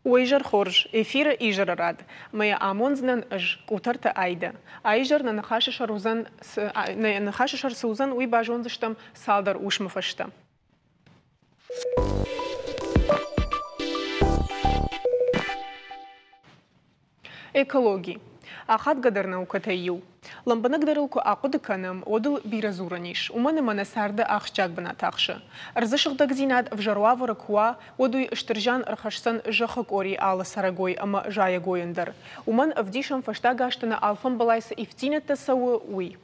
Уӕ изӕр хорз, эфиры изӕры рад. Мӕ йӕ амондзынӕн ӕз, Къутӕрты Айдӕ. А изӕр нӕ ныхасы сӕр уыдзӕн, нӕ ныхасы сӕр цы уыдзӕн, уый базондзыстӕм цалдӕр уысмы фӕстӕ. Экологи. Ахадгӕдӕр наукӕтӕй иу. Лӕмбынӕгдӕр ыл куы ахъуыды кӕнӕм, уӕд ыл бирӕ дзурӕн ис, уымӕн ӕмӕ нӕ царды ахсджиаг бынат ахсы. Ӕрдзы сыгъдӕгдзинад ӕвзӕр уавӕры куы уа, уӕд уый стыр зиан ӕрхӕсдзӕн зӕххы къорийы алы цӕрӕгой ӕмӕ зайӕгойӕн дӕр. Уымӕн ӕвдисӕм фӕстаг азты нӕ алфӕмбылай цы ивддзинӕдтӕ цӕуы, уый.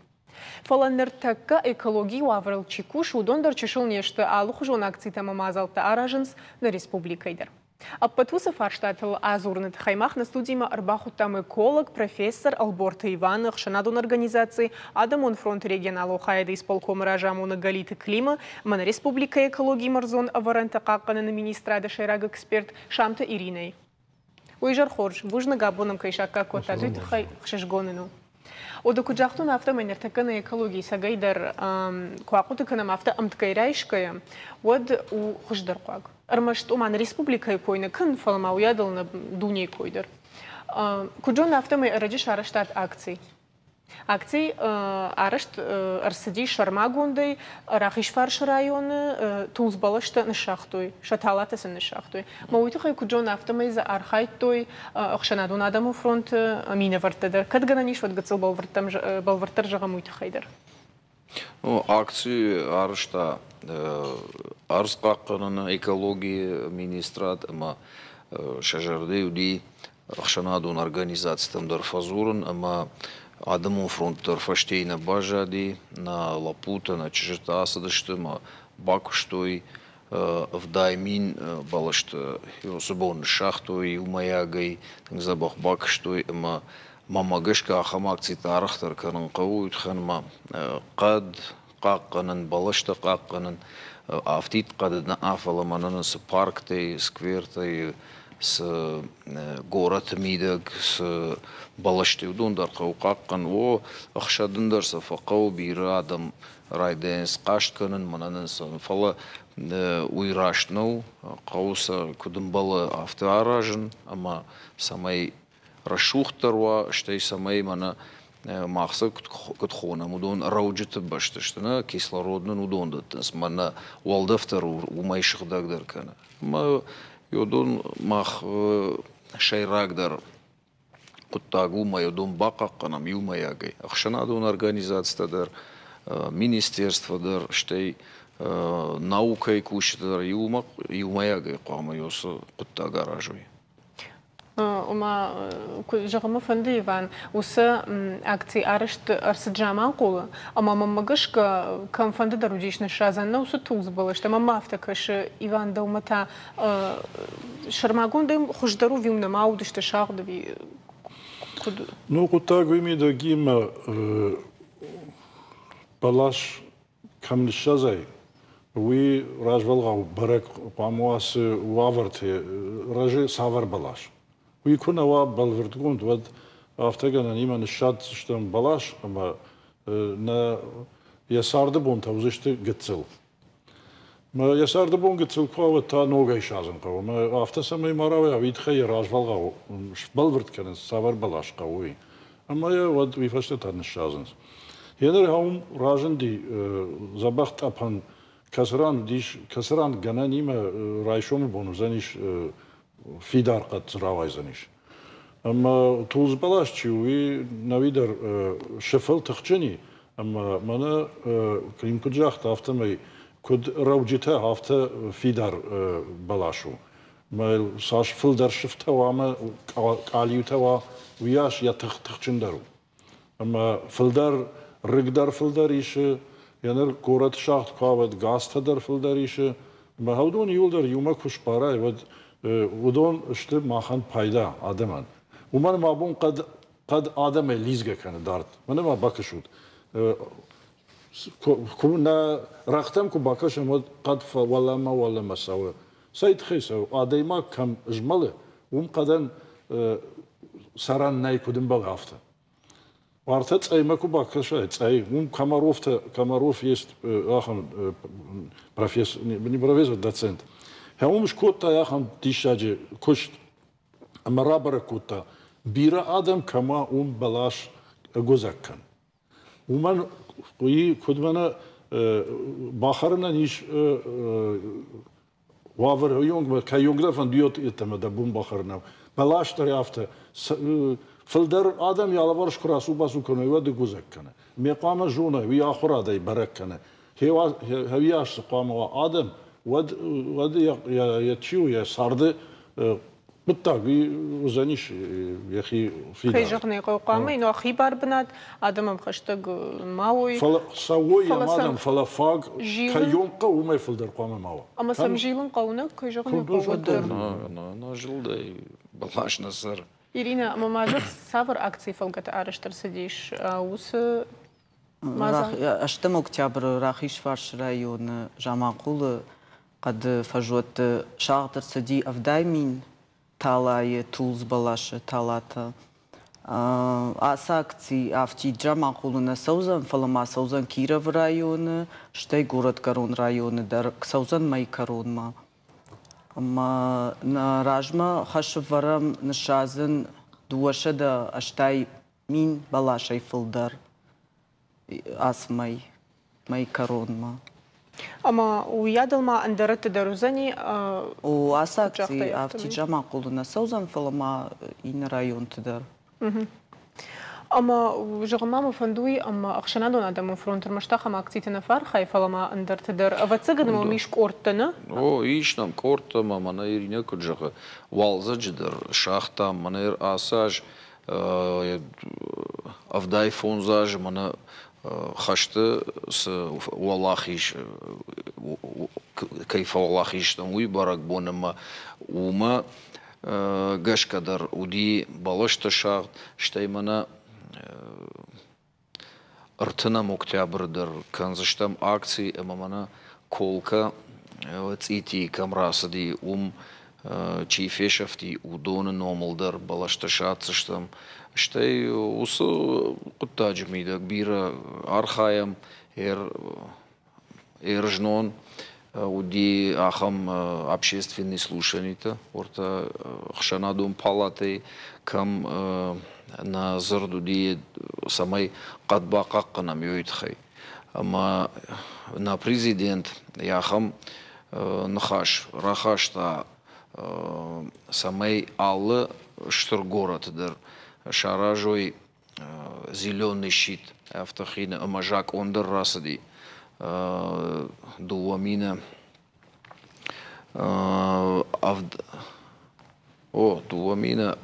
Фӕлӕ ныртӕккӕ экологийы уавӕрыл чи кусы, уыдон дӕр чысыл не сты, алыхуызон акцитӕ ӕмӕ мадзӕлттӕ аразынц нӕ республикӕйы дӕр. Ӕппӕт уыцы фарстатыл адзурыны тыххӕй мах нӕ студимӕ ӕрбахуыдтам эколог, профессор Ӕлборты Иваны, ӕхсӕнадон организаци Адӕмон фронты регионалон хайады исполкомы разамонӕг Галиты Климы ӕмӕ нӕ республикӕйы экологийы ӕрдзон ӕвӕрӕнтӕ хъахъхъӕныны министрады сӕйраг эксперт Самты Иринӕйы. Уый изӕр хорз, бузныг абон ӕм кӕй саккаг кодтат, уый тыххӕй ӕхсызгон ын у. Уӕдӕ куыд загътон, афтӕмӕй ныртӕккӕ нӕ экологийы цӕгӕйдӕр куы ахъуыды кӕнӕм, афтӕ ӕмткӕй райсгӕйӕ, уӕд у хуыздӕр хъуаг. Ӕрмӕст ома нӕ республикӕйы кой нӕ кӕнын, фӕлӕ ма уыйадыл нӕ дунейы кой дӕр. Куыд зонын, афтӕмӕй ӕрӕджы сарӕзтат акци. Акци арӕзт ӕрцыди сӕрмагондӕй Рахизфарсы районы тулдз бӕлӕстӕ ныссагътой, сӕ талатӕ сын ныссагътой. Мӕ уый тыххӕй куыд зонын, афтӕмӕй дзы архайдтой ӕхсӕнадон адӕмон фронты минӕвӕрттӕ дӕр. Кӕд гӕнӕн ис, уӕд гыццыл бӕлвырддӕр зӕгъӕм уый тыххӕй дӕр. Ну, акци арӕзта ӕрдз хъахъхъӕныны экологийы министрад ӕмӕ сӕ зӕрдӕ уыди ӕхсӕнадон организацитӕм дӕр фӕдзурын ӕмӕ адӕмон фронт дӕр фӕстейы нӕ баззади, нӕ лӕппутӕ, нӕ чызджытӕ ацыдысты ӕмӕ бакуыстой 70 000 бӕлӕсты уыцы бон ныссагътой иумӕйагӕй, тынг дзӕбӕх бакуыстой ӕмӕ мӕнмӕ гӕсгӕ ахӕм акцитӕ арӕхдӕр кӕнын хъӕуы, уый тыххӕн ма хъӕд хъахъхъӕнын, бӕлӕстӕ хъахъхъӕнын, афтид хъӕды нӕ, фӕлӕ мӕнӕн цы парктӕй, сквертӕй, цы горӕты мидӕг цы бӕлӕстӕ, уыдон дӕр хъӕуы хъахъхъӕнын. О, ӕхсӕдын дӕр сӕ фӕхъӕуы, бирӕ адӕм райдайынц хъаст кӕнын, мӕнӕн сӕ, фӕлӕ уый раст нӕу, хъӕуы сӕ куыд ӕмбӕлы, афтӕ аразын ӕмӕ цӕмӕй рӕсугъддӕр уа, стӕй цӕмӕй мӕнӕ мах сӕ куыд хонӕм, уыдон рӕуджыты бӕсты сты, нӕ кислород нын уыдон дӕттынц, мӕнӕ уӕлдӕф дӕр уымӕй сыгъдӕгдӕр кӕны. Ӕмӕ уыдон мах сӕйрагдӕр хъуыддаг у, мӕ уыдон бахъахъхъӕнӕм иумӕйагӕй. Ӕхсӕнадон организацитӕ дӕр, министерство дӕр, стӕй наукӕйы кусджытӕ дӕр иумӕйагӕй хъуамӕ уыцы хъуыддаг аразой. Ома, куы зӕгъын мӕ фӕнды, Иван, уыцы акци арӕзт ӕрцыд Заманхъулы, ӕмӕ мӕнмӕ гӕсгӕ, кӕмфӕнды дӕр уыдис ныссадзӕн нӕ уыцы тулдз бӕлӕстӕ. Мӕнмӕ афтӕ кӕсы, Иван, дӕумӕ та сӕрмагондӕй хуыздӕр у, ӕви нӕма уыдысты сагъд, ӕви куыд? Ну, хъуыддаг уый мидӕг и, мӕ бӕлас кӕм ныссадзай, уый развӕлгъау бӕрӕг хъуамӕ уа, цы уавӕрты рӕзы цавӕр бӕлас. Уый куы нӕ уа бӕлвырдгонд, уӕд афтӕ гӕнӕнимӕ ныссадздзыстӕм бӕлас ӕмӕ нӕ йӕ царды бонтӕ уыдзысты гыццыл. Мӕ йӕ царды бон гыццыл куы уа, уӕд та ногӕй садзын хъӕуы. Ӕмӕ афтӕ цӕмӕй ма рауайа, уый тыххӕй йӕ развӕлгъау сбӕлвырд кӕнынц, цавӕр бӕлас хъӕуы, уый. Ӕмӕ йӕ уӕд уый фӕстӕ та ныссадзынц. Еныр уым разынди дзӕбӕх тъӕпӕн, кӕцы ран уыдис, кӕцы ран гӕнӕнимӕ райсомы бон уыдзӕнис фидар хъӕд дзы рауайдзӕнис. Ӕмӕ тулдз бӕлас чи у, уый нӕуи дӕр сыфыл тыхджын и, ӕмӕ мӕнӕ Клим куыд загъта, афтӕмӕй куыд рӕуджытӕ, афтӕ фидар бӕлас у. Мӕ цас фылдӕр сыфтӕ уа ӕмӕ къалиутӕ уа, уыйас йӕ тых тыхджындӕр у. Ӕмӕ фылдӕр рыг дӕр фылдӕр исы, йӕ ныр горӕты сагъд куы уа, уӕд газтӕ дӕр фылдӕр исы. Ӕмӕ уыдон иуылдӕр иумӕ куы сбарай, уӕд уыдон сты махӕн пайда адӕмӕн. Уымӕн ӕмӕ абон хъӕд, хъӕд адӕмӕй лидзгӕ кӕны дард. Мӕнӕ ма бакӕсут. Куы нӕ рӕгътӕм куы бакӕсӕм, уӕд хъӕд уӕлӕмӕ-уӕлӕмӕ цӕуы. Цӕй тыххӕй цӕуы? Адӕймаг кӕм змӕлы, уым хъӕдӕн цӕрӕн нӕй, куыд ӕмбӕлы, афтӕ. Уартӕ цъӕймӕ куы бакӕсай, цъӕй, уым Комаровтӕ, Комаров есть ахӕм профессор, не профессор, доцент. Уым скодта ахӕм диссаджы куыст. Ӕмӕ рабӕрӕг кодта, бирӕ адӕм кӕм уа, уым бӕлас ӕгуыдзӕг кӕн. Уымӕн уый куыд мӕнӕ бахӕрынӕн ис уавӕр уыйонгмӕ, кӕйонг дӕ фӕнды, йеддӕмӕ дӕ бон бахӕрынау. Бӕлас дӕр афтӕ. Фылдӕр адӕм йӕ алыварс куы рацу-бацу кӕной, уӕд ӕгуыдзӕг кӕны. Ме хъуамӕ зоной, уый ахуырадӕй бӕрӕг кӕны. Хӕуиас цы хъуамӕ уа адӕм, уӕд, уӕд йӕ чи у, йӕ царды хъуыддаг уый уыдзӕнис йӕхи фидар. Кӕй зӕгъын ӕй хъӕуы, хъуамӕ йын уа хибар бынат, адӕмӕн хӕстӕг ма уой. Фӕлӕ цӕуой йӕм адӕм, фӕлӕ фаг кӕйон хъӕуы, уымӕй фылдӕр хъуамӕ ма уа. Ӕмӕ сӕм зилын хъӕуы нӕ, кӕй зӕгъын ӕй хъӕуы, уӕддӕр. Нӕ зылдӕй бӕлас нӕ цӕры. Иринӕ, ӕмӕ ма зӕгъ, цавӕр акцийы фӕлгӕты арӕзт ӕрцыдис уыцы мадзал? Ӕстӕм октябры Рахизфарсы районы Заманхъулы хъӕды фӕзуӕтты сагъд ӕрцыди 70 000 талайы тулдз бӕласы талатӕ. Ацы акци афтид Заманхъулы нӕ цӕудзӕн, фӕлӕ ма цӕудзӕн Кировы районы, стӕй Горӕтгӕрон районы дӕр цӕудзӕн мӕйы кӕронмӕ. Ӕмӕ нӕ размӕ хӕс ӕвӕрӕм ныссадзын 280 000 бӕласӕй фылдӕр ацы мӕй, мӕйы кӕронмӕ. Ӕмӕ уыйадыл ма ӕндӕрӕтты дӕр уыдзӕни? О, ацы акци афтид Заманхъулы нӕ цӕудзӕн, фӕлӕ ма иннӕ районты дӕр. Ӕмӕ зӕгъын ма мӕ фӕндуй, ӕмӕ ӕхсӕнадон адӕмон фронт ӕрмӕст ахӕм акциты нӕ фӕархайы, фӕлӕ ма ӕндӕрты дӕр. Ӕвӕццӕгӕн уӕм ис къордтӕ, нӕ? О, ис нӕм къордтӕ, ӕмӕ мӕнӕ Иринӕ куыд зӕгъы, уалдзӕджы дӕр сагътам, мӕнӕ ацы аз 75 азы мӕнӕ хӕсты цы уӕлахиз кӕй фӕуӕлахиз стӕм, уый бӕрӕгбон ӕмӕ уымӕ гӕсгӕ дӕр уыди бӕлӕстӕ сагъд, стӕй мӕнӕ 30 октябры дӕр кӕндзыстӕм акци ӕмӕ мӕнӕ Колка цъити кӕм рацыди, уым чи фесӕфти, уыдоны номыл дӕр бӕлӕстӕ садздзыстӕм. Стӕй уыцы хъуыддаджы мидӕг бирӕ архайӕм. Ӕрызнон уыди ахӕм общественный слушанитӕ, уӕртӕ ӕхсӕнадон палатӕйы, кӕм нӕ дзырд уыди, цӕмӕй хъӕд бахъахъхъӕнӕм уый тыххӕй. Ӕмӕ нӕ президент ахӕм ныхас рахаста, цӕмӕй алы стыр горӕты дӕр саразой зеленый щит, афтӕ хины ӕмӕ закъон дӕр рацыди 2000 авд о 2070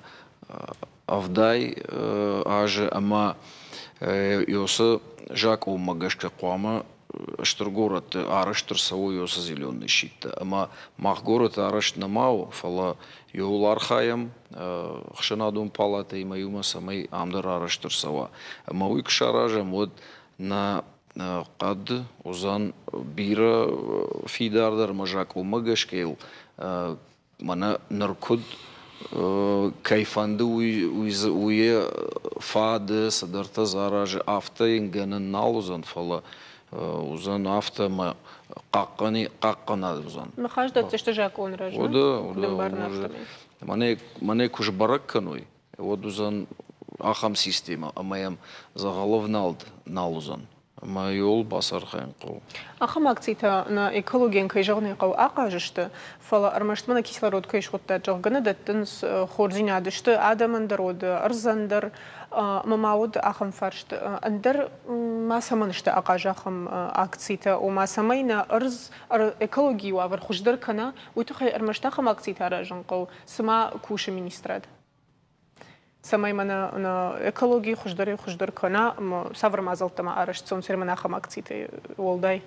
азы ӕмӕ уыцы закъонмӕ гӕсгӕ хъуамӕ стыр горӕтты арӕзт ӕрцӕуой уыцы зеленый щиттӕ. Ӕмӕ мах горӕты арӕзт нӕма у, фӕлӕ иуыл архайӕм ӕхсӕнадон палатӕимӕ иумӕ, цӕмӕй ам дӕр арӕзт ӕрцӕуа. Ӕмӕ уый куы саразӕм, уӕд нӕ хъӕд уыдзӕн бирӕ фидардӕр ӕмӕ закъонмӕгӕсгӕ йыл мӕнӕ ныр куыд кӕй фӕнды, уый фӕды цыдӕртӕ дзы аразы, афтӕ йын гӕнӕн нал уыдзӕн, фӕлӕ уыдзӕн афтӕ ӕмӕ хъахъхъӕнад уыдзӕн. Ныхас дӕтдзысты закъоны размӕ? Уӕдӕ, мӕнӕ куы сбӕрӕг кӕной, уӕд уыдзӕн ахӕм системӕ, ӕмӕ йӕм дзӕгъӕлӕвнӕлд нал уыдзӕн. Ӕмӕ иуыл бацархайын хъӕуы. Ахӕм акцитӕ нӕ экологийӕн, кӕй зӕгъын ӕй хъӕуы, ахъаз сты, фӕлӕ ӕрмӕст мӕнӕ кислород кӕй схуыдтат, зӕгъгӕ, нӕ дӕттынц, хорздзинад сты адӕмӕн дӕр, уӕд ӕрдзӕн дӕр. Ӕмӕ ма уыд ахӕм фарст, ӕндӕр ма цӕмӕн сты ахъаз ахӕм акцитӕ, ома цӕмӕй нӕ ӕрдз, экологийы уавӕр хуыздӕр кӕна, уый тыххӕй ӕрмӕст ахӕм акцитӕ аразын хъӕуы, цыма кусы министрад? Цӕмӕй мӕнӕ нӕ экологи хуыздӕрӕй хуыздӕр кӕна ӕмӕ цавӕр мадзӕлттӕ ма арӕзт цӕуынц мӕнӕ ахӕм акцитӕй уӕлдай?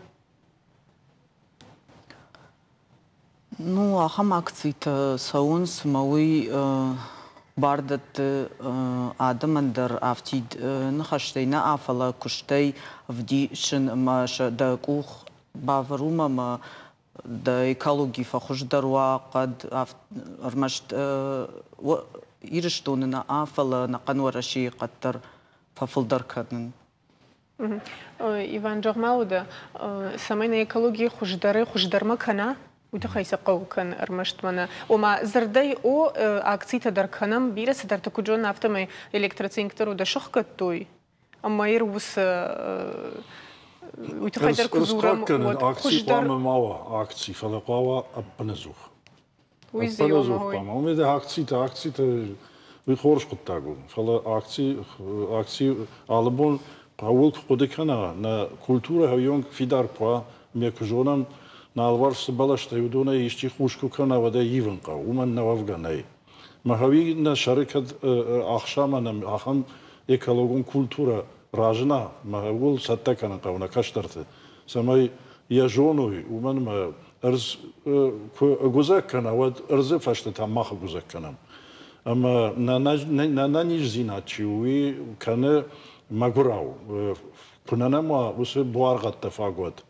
Ну, ахӕм акцитӕ цӕуынц, ӕмӕ уый бар дӕтты адӕмӕн дӕр афтид ныхӕстӕй нӕ, фӕлӕ куыстӕй ӕвдисын ӕмӕ сӕ дӕ къух бавӕр уымӕ ӕмӕ дӕ экологи фӕхуыздӕр уа, хъӕд ӕрмӕст Ирыстоны нӕ, фӕлӕ ӕнӕхъӕн Уӕрӕсейы хъӕд дӕр фӕфылдӕр кӕнын. Иван, зӕгъ ма уӕдӕ, цӕмӕй нӕ экологи хуыздӕрӕй хуыздӕрмӕ кӕна? Уый тыххӕй сӕ хъӕуы кӕн ӕрмӕст мӕнӕ. Ома, дзырдӕй о, акцитӕ дӕр кӕнӕм, бирӕ цыдӕртӕ куыд зонын, афтӕмӕй электроцинк дӕр уыдӕ сыхгӕдтой. Ӕмӕ ир уыцы уый тыххӕй дӕр куы дзурӕм, уӕд акци хъуамӕ ма уа акци, фӕлӕ хъуамӕ ӕппынӕдзух. Уый Ӕппынӕдзух хъуамӕ. Уымӕй дӕ акцитӕ, акцитӕ уый хорз хъуыддаг у. Фӕлӕ акци, акци алы бон хъӕуыл куы хъуыды кӕна, нӕ культурӕ ӕвйонг фидар куы уа, ме куы зонӕм, нӕ алыварс цы бӕлӕстӕ, уыдонӕй исчи хус куы кӕна, уӕд ӕй ивын хъӕуы. Уымӕн нӕ уӕвгӕ нӕй. Мӕхӕуи нӕ сӕры кӕд ахсама нӕм ахӕм экологон культурӕ разына, мӕ ууыл цӕттӕ кӕнын хъӕуы нӕ кӕстӕрты, цӕмӕй йӕ зоной, уымӕн ӕмӕ ӕрдз куы ӕгуыдзӕг кӕна, уӕд ӕрдзы фӕстӕ та мах ӕгуыдзӕг кӕнӕм. Ӕмӕ нӕ нӕниздзинад чи у, уый кӕны мӕгуырау. Куы нӕ нӕм уа уыцы буаргъӕдтӕ фаг, уӕд.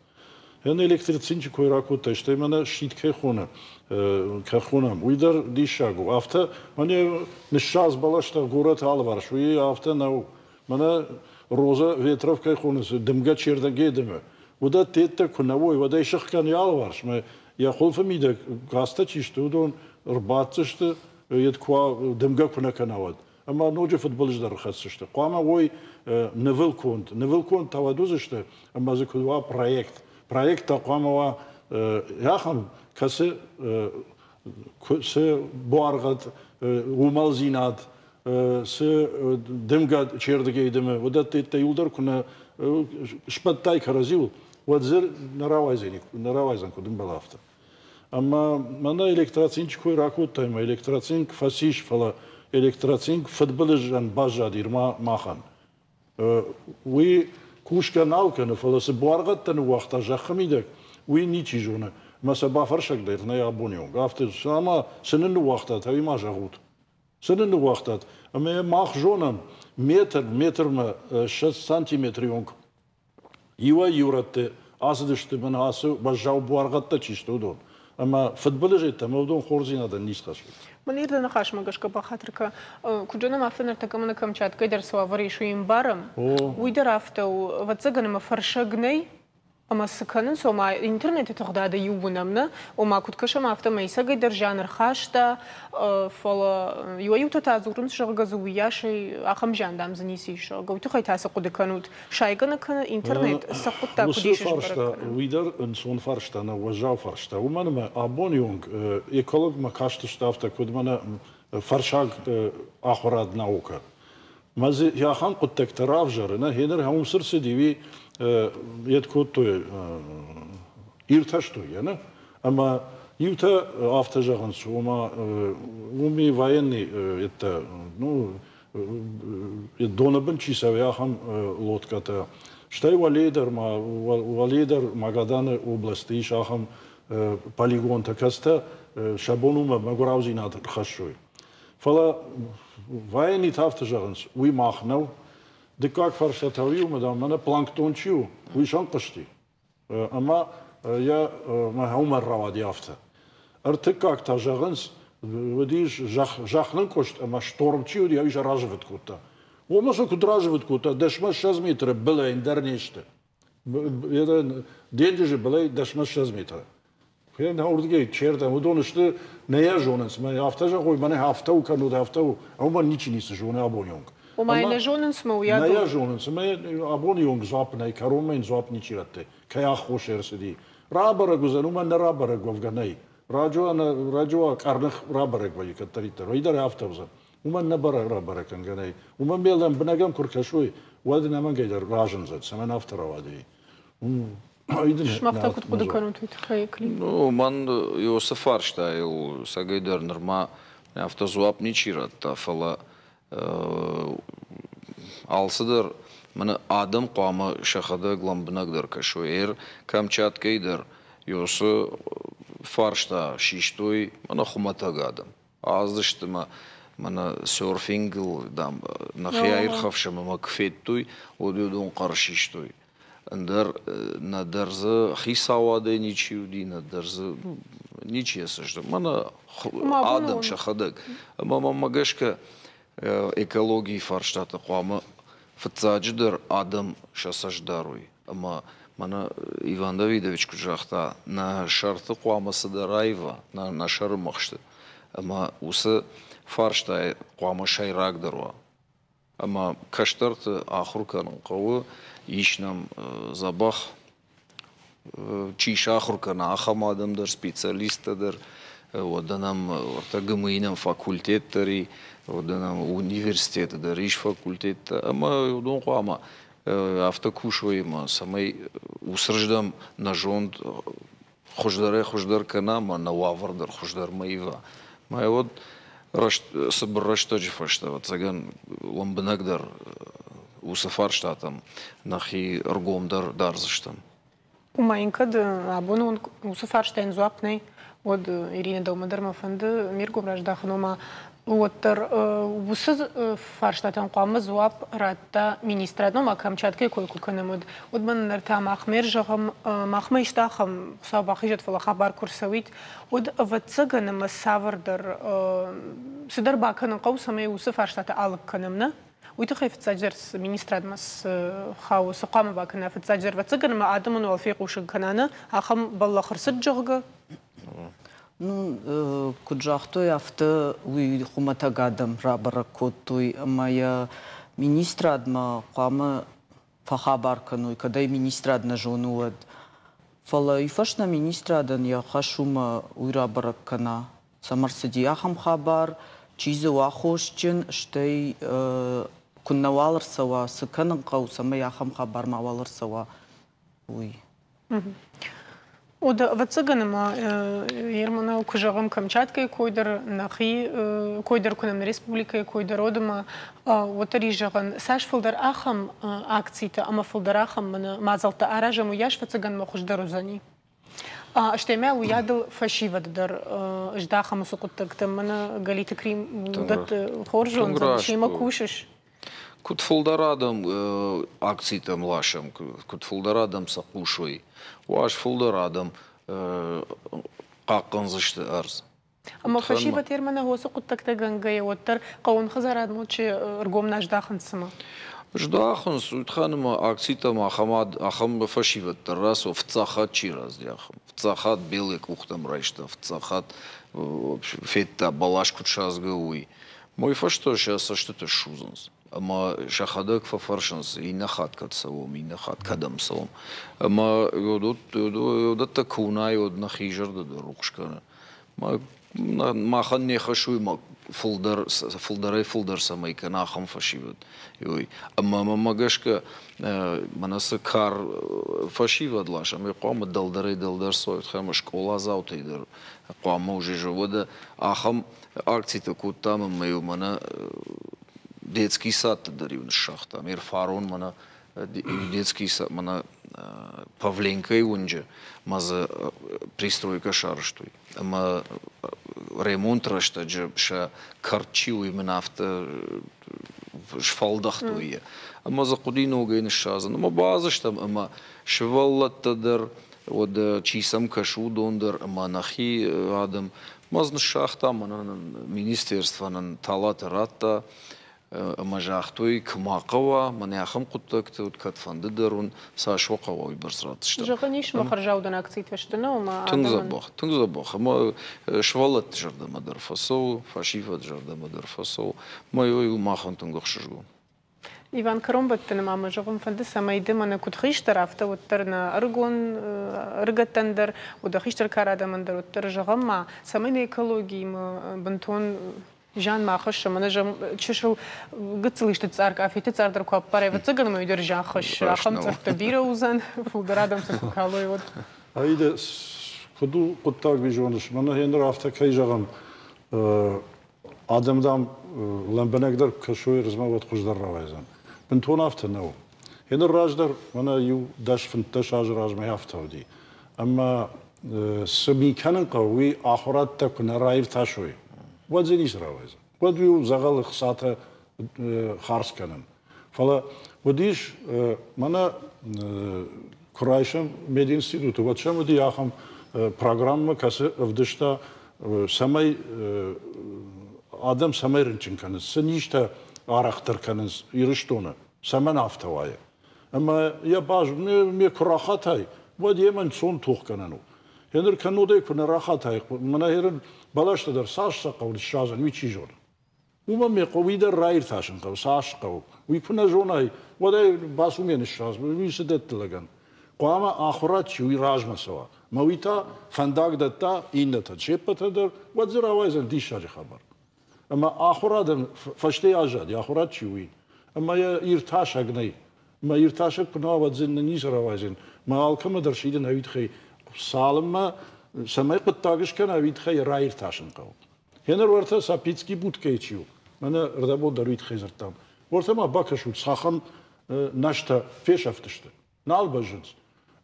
Ӕнӕ электрицинчы кой ракодтай, стӕй мӕнӕ щит кӕй хоны, кӕй хонӕм, уый дӕр диссаг у. Афтӕ мӕнӕ ныссадз бӕлӕстӕ горӕты алыварс, уый афтӕ нӕу. Мӕнӕ Роза Ветров кӕй хонынц, дымгӕ чердӕгӕй дымы, уыдӕттӕ куы нӕ уой, уӕд ӕй сыхгӕн йӕ алыварсмӕ, йӕ хуылфы мидӕг газтӕ чи сты, уыдон ӕрбаддзысты, йед куы дымгӕ куы нӕ кӕна, уӕд. Ӕмӕ ноджы фыдбылыздӕр ӕрхӕцдзысты. Хъуамӕ уой нывыл конд. Нывыл конд та уӕд уыдзысты, ӕмӕ дзы куыд уа проект. Проект та хъуамӕ уа ахӕм, кӕцы цы буаргъӕд, уымӕлдзинад, цы дымгӕ чердыгӕй дымы, уыдӕттӕ иуылдӕр куы нӕ сбӕттай кӕрӕдзиуыл, уӕд дзы нӕ рауайдзӕн, нӕ рауайдзӕн куыд ӕмбӕлы, афтӕ. Ӕмӕ мӕнӕ электроцинчы кой ракодтай, ӕмӕ электроцинк фӕцис, фӕлӕ электроцинк фыдбылызӕн баззад Ирма махӕн. Уый кусгӕ нал кӕны, фӕлӕ цы буаргъӕдтӕ ныууагъта зӕххы мидӕг, уый ничи зоны. Мӕ сӕ бафӕрсӕг дӕр нӕй абоны онг. Афтӕ, ӕмӕ цы нын ныууагътат, ӕви ма зӕгъут? Цы нын ныууагътат? Ӕмӕ мах зонӕм, метр, метрмӕ 20 сантиметры онг Иуӕй-иу рӕтты ацыдысты мӕнӕ ацы уӕззау буаргъӕдтӕ чи сты, уыдон. Ӕмӕ фыдбылызӕй ӕмӕ уыдон хорздзинадӕн ницы хӕссынц. Мӕн ирдӕ ныхасмӕ гӕсгӕ бахатыр кӕ. Куыд зонӕм, афтӕ ныртӕккӕ мӕнӕ Камчаткӕйы дӕр цы уавӕр ис, уый ӕмбарӕм. Уый дӕр афтӕ у. Ӕвӕццӕгӕн ӕмӕ фӕрсӕг нӕй, ӕмӕ цы кӕнынц, ома интернеты тыгъдады иу уынӕм, нӕ? Ома куыд кӕсӕм, афтӕмӕй ӕцӕгӕй дӕр зиан ӕрхаста, фӕлӕ иуӕй-иутӕ та дзурынц, зӕгъгӕ дзы уыйасӕй ахӕм зиан, дам, дзы ницы ис, зӕгъгӕ. Уый тыххӕй та цы хъуыды кӕнут? Сайгӕ нӕ кӕны интернет, цы хъуыддаг куыд ис фарста, уый дӕр ӕнцон фарста нӕ, уӕззау фарста. Уымӕн ӕмӕ абоны онг экологмӕ кастысты афтӕ, куыд мӕнӕ фӕрсаг ахуырад наукӕ. Мӕ дзы ахӕм хъуыддӕгтӕ равзӕры, нӕ гъеныр уым цы рцыди, уый йед кодтой, иртӕстой йӕ, нӕ? Ӕмӕ иутӕ афтӕ зӕгъынц, ома уым и военный это, ну, доны бын чи цӕуы, ахӕм лодкӕтӕ. Стӕй уӕлейы дӕр ма, уӕлейы дӕр Магаданы областы ис ахӕм полигонтӕ, кӕцытӕ сӕ бон уымӕ мӕгуыраудзинад ӕрхӕссой. Фӕлӕ военныйтӕ афтӕ зӕгъынц, уый мах нӕу. Дыккаг фарста та уый у, мадам, мӕнӕ планктон чи у, уый сӕнхъызти. Ӕмӕ йӕ уымӕн рауади афтӕ. Ӕртыккаг та зӕгъынц, уыдис зӕхх нынкъуыст ӕмӕ шторм чи уыди, уый сӕ разывыд кодта. Уымӕ сӕ куыд разывыд кодта, 10-20 метры былӕй ӕндӕр не сты. Денджызы былӕй 10-20 метры. Уырдыгӕй чердӕм, уыдон сты, нӕ йӕ зонынц, мӕ афтӕ зӕгъой, мӕнӕ афтӕ у, кӕннод афтӕ у, уымӕн ничи ницы зоны абоны онг. Ома нӕ зонынц мӕ уый Нӕ йӕ зонынц, ӕмӕ абоны онг дзуапп нӕй, кӕронмӕ йын дзуапп ничи радты, кӕй аххос ӕрцыди. Рабӕрӕг уыдзӕн, уымӕн нӕ рабӕрӕг уӕвгӕ нӕй. Раджы уа къӕрных рабӕрӕг вӕййы кӕддӕриддӕр, уый дӕр афтӕ уыдзӕн. Уымӕн нӕ бӕрӕг рабӕрӕг кӕнгӕ нӕй. Уымӕн ме лӕмбынӕг ӕм куы ркӕсой, уӕд ӕнӕмӕнгӕй дӕр разындзӕн, цӕмӕн афтӕ рауади. Сымах та куыд хъуыды кӕнут уый тыххӕй, Клим? Ну, мӕн Иосы фарстайыл сагӕй дӕр нырма афтӕ дзуапп ничи радта, фӕлӕ алцыдӕр мӕнӕ адӕм хъуамӕ сӕхӕдӕг лӕмбынӕгдӕр кӕсой. Эр Камчаткӕйы дӕр Иосы фарста систой мӕнӕ хуымӕтӕг адӕм. Аздзысты мӕ мӕнӕ серфингыл, дам, нӕхи аирхӕфсӕм ӕмӕ куы федтой, уӕд уыдон хъӕр систой. Ӕндӕр нӕдӕр дзы хицауадӕй ничи уыди, нӕдӕр дзы ничи ӕрцыдысты. Мӕнӕ адӕм сӕхӕдӕг. Ӕмӕ мӕнмӕ гӕсгӕ экологийы фарстаты хъуамӕ фыццаджыдӕр адӕм сӕ цӕст дарой. Ӕмӕ Мӕнӕ Иван Давидович куыд загъта, нӕ сӕрты хъуамӕ цыдӕр аива, нӕ сӕры мӕхсты. Ӕмӕ уыцы фарстайы хъуамӕ сӕйрагдӕр уа. Ӕмӕ кӕстӕрты ахуыр кӕнын хъӕуы, ис нӕм дзӕбӕх чи сахуыр кӕна, ахӕм адӕм дӕр, специалисттӕ дӕр. Уӕдӕ нӕм уӕртӕ ГМИ нӕм факультет дӕр и, уӕдӕ нӕм университеты дӕр ис факультеттӕ. Ӕмӕ уыдон хъуамӕ афтӕ кусой ӕмӕ цӕмӕй уыцырдӕм нӕ зонд хуыздӕрӕй-хуыздӕр кӕна ӕмӕ нӕ уавӕр дӕр хуыздӕрмӕ ива. Мӕ уӕд цыбыр рӕстӕджы фӕстӕ, ӕвӕццӕгӕн, лӕмбынӕгдӕр уыцы фарстатӕм нӕхи ӕргомдӕр дардзыстӕм. Уымӕ йын кӕд абоны онг уыцы фарстайӕн дзуапп нӕй, уӕд Иринӕ, дӕумӕ дӕр мӕ фӕнды ме ргом раздахын, ома уӕддӕр уыцы фарстатӕн хъуамӕ дзуапп радта министрад. Ну, ма Камчаткӕйы кой куы кӕнӕм, уӕд, уӕд мӕн ныр та махмӕ зӕгъӕм, махмӕ исты ахӕм, Хуыцау бахизӕд, фӕлӕ хабар куы рцӕуид, уӕд ӕвӕццӕгӕн ӕмӕ цавӕрдӕр цыдӕр бакӕнын хъӕуы, цӕмӕй уыцы фарстатӕ алыг кӕнӕм, нӕ? Уый тыххӕй фыццаджыдӕр министрадмӕ цы хауы, цы хъуамӕ бакӕна фыццаджыдӕр, ӕвӕццӕгӕн ӕмӕ адӕмӕн уал фехъусын кӕна, нӕ? Ахӕм бӕллӕх ӕрцыд, зӕгъгӕ? Ну, куыд загътой, афтӕ уый хуымӕтӕг адӕм рабӕрӕг кодтой ӕмӕ йӕ министрадмӕ хъуамӕ фӕхабар кӕной, кӕд ӕй министрад нӕ зоны, уӕд. Фӕлӕ уый фӕстӕ министрадӕн йӕ хӕс у мӕ уый рабӕрӕг кӕна, цӕмӕ рцыди ахӕм хабар, чи дзы у аххосджын, стӕй куыннӕуал ӕрцӕуа, цы кӕнын хъӕуы, цӕмӕй ахӕм хабар мауал ӕрцӕуа, уый. Уӕдӕ, ӕвӕццӕгӕн, ӕмӕ Ермонау куы зӕгъӕм Камчаткӕйы кой дӕр, нӕхи кой дӕр куы нӕм нӕ республикӕйы кой дӕр, уӕд ӕмӕ уӕддӕр ис зӕгъӕн, цас фылдӕр ахӕм акцитӕ ӕмӕ фылдӕр ахӕм мадзӕлттӕ аразӕм, уыйас ӕвӕццӕгӕн хуыздӕр уыдзӕни. Стӕй ма уыйадыл фӕсивӕд дӕр здахӕм уыцы хъуыддӕгтӕм. Мӕнӕ Галиты Крим уыдӕтты хорз зондзӕн, семӕ кусыс. Куыд фылдӕр адӕм акцитӕм ласӕм, куыд фылдӕр адӕм сӕ хъусой, уас фылдӕр адӕм хъахъхъӕндзысты ӕрдз. Ӕмӕ фӕсивӕд Ерманы уыцы хъуыддӕгтӕ гӕнгӕйӕ уӕддӕр хъӕуон хӕдзарадмӕ чи ӕргом нӕ здахынц цымӕ? Здахынц, уый тыххӕй ӕмӕ акцитӕм ахӕм, ахӕм фӕсивӕд дӕр рацӕуы, фыццаг хатт чи раздӕхы. Фыццаг хатт белый къухтӕм райста, фыццаг хатт федта, бӕлас куыд садзгӕ, уый. Уый фӕстӕ сӕ цӕстытӕ ссудзынц ӕмӕ сӕхӕдӕг фӕфӕрсынц, иннӕ хатт кӕд цӕуӕм, иннӕ хатт кӕдӕм цӕуӕм. Ӕмӕ уыдӕттӕ куы уынай, уӕд нӕхи зӕрдӕ дӕр рухс кӕны. Махӕн не хӕс уый фылдӕр, фылдӕрӕй-фылдӕр цӕмӕй кӕна ахӕм фӕсивӕд. Ӕмӕ мӕнмӕ гӕсгӕ, мӕнӕ цы кар фӕсивӕд ласӕм, уый хъуамӕ дӕлдӕрӕй-дӕлдӕр цӕуой, ӕмӕ скъоладзаутӕй дӕр хъуамӕ уже уӕдӕ ахӕм акцитӕ кодтам ӕмӕ-иу мӕнӕ детский садты дӕр-иу ныссагътам. Ӕрфарон мӕнӕ детский сад, мӕнӕ Павленкойы уынджы ма дзы пристройкӕ сарӕзтой. Ӕмӕ ремонт рӕстӕджы сӕ кӕрт чи уый мын афтӕ сфӕлдӕхтой йӕ. Ӕмӕ дзы хъуыди ногӕй ныссадзын. Ӕмӕ базыстӕм ӕмӕ сывӕллӕттӕ дӕр, уӕдӕ чи сӕм кӕсы, уыдон дӕр ӕмӕ нӕхи адӕм Мӕ ныссагъта, мӕнӕ нын министерство нын талатӕ радта ӕмӕ загътой, куы ма хъӕуа, мӕнӕ ахӕм хъуыддӕгты уыд, кӕдфӕнды дӕр уын цас уӕ хъӕуа, уыйбӕрц ратдзыстӕм. Зӕгъӕн ис, мӕ хӕрзаудӕн акцитӕ сты, нӕ ӕмӕ Тынг дзӕбӕх, тынг дзӕбӕх. Ӕмӕ сывӕллӕтты зӕрдӕмӕ дӕр фӕцӕуы, фӕсивӕды зӕрдӕмӕ дӕр фӕцӕуы. Мӕ уый у махӕн тынг ӕхсызгон. Иван, кӕронбӕттӕны ма мӕ зӕгъын фӕнды, цӕмӕй ды мӕнӕ куыд хистӕр, афтӕ уӕддӕр нӕ ӕрыгон ӕрыгӕттӕн дӕр, уӕдӕ хистӕр кары адӕмӕн дӕр уӕддӕр зӕгъӕм ма, цӕмӕй нӕ экологиимӕ бынтон зиан ма хӕсса. Мӕнӕ чысыл гыццыл исты цъар, къафеты цъар дӕр куы аппарай, ӕвӕццӕгӕн ӕмӕ уый дӕр зиан хӕссы. Ахӕм цъӕрттӕ бирӕ уыдзӕн, фылдӕр адӕм сӕ куы калой, уӕд. Аида, куыд у хъуыддаг, уый зоныс? Мӕнӕ гъеныр афтӕ кӕй зӕгъӕм, Адӕм, дам, лӕмбынӕгдӕр куы кӕсой ӕрдзмӕ, уӕд хуыздӕр рауайдзӕн. Бынтон афтӕ нӕу. Еныр раздӕр, мӕнӕ иу 10-15 азы размӕ афтӕ уыди. Ӕмӕ цы ми кӕнын хъӕуы, уый ахуырадтӕ куы нӕ раиртасой, уӕд дзы ницы рауайдзӕн. Уӕд уый у дзӕгъӕлы хцатӕ хардз кӕнын. Фӕлӕ уыдис, мӕнӕ куы райсӕм мединституты, уӕд сӕм уыди ахӕм программӕ, кӕцы ӕвдыста, цӕмӕй адӕм цӕмӕй рынчын кӕнынц, цы низтӕ арӕхдӕр кӕнынц Ирыстоны, цӕмӕн афтӕ уайы. Ӕмӕ йӕ ме куы рахатай, уӕд йемӕ ӕнцон тохгӕнӕн у. Еныр кӕннодӕй куы нӕ рахатай, мӕнӕ ерын бӕлӕстӕ дӕр цас сӕ хъӕуы ныссадзын, уый чи зоны. Уымӕн ме хъӕуы, уый дӕр раиртасын хъӕуы, цас хъӕуы. Уый куы нӕ зонай, уӕд ӕй бацу ме ныссадз, уый цы дӕтты лӕгӕн. Хъуамӕ ахуырад чи, уый размӕ цӕуа. Мӕ уый та фӕндаг дӕтта иннӕтӕн се ппӕтӕн дӕр, уӕд дзы рауайдзӕн диссаджы хабар. Ӕмӕ ахуырадӕн фӕсте аззади, ахуырад чи уый. Ӕмӕ йӕ иртасӕг нӕй. Мӕ иртасӕг куы нӕ уа, уӕд дзы ницы рауайдзӕн. Мӕ алкӕмӕ дӕр сидын ӕви тыххӕй, цалынмӕ цӕмӕй хъуыддаг скӕна, уый тыххӕй йӕ раиртасын хъӕуы. Гъеныр уӕртӕ Сапицкий будкӕйы чи у, мӕнӕ рдӕбон дӕр уый тыххӕй дзырдтам. Уӕртӕ ма бакӕсут, цахӕм нӕзтӕ фесӕфтысты, нал бӕззынц.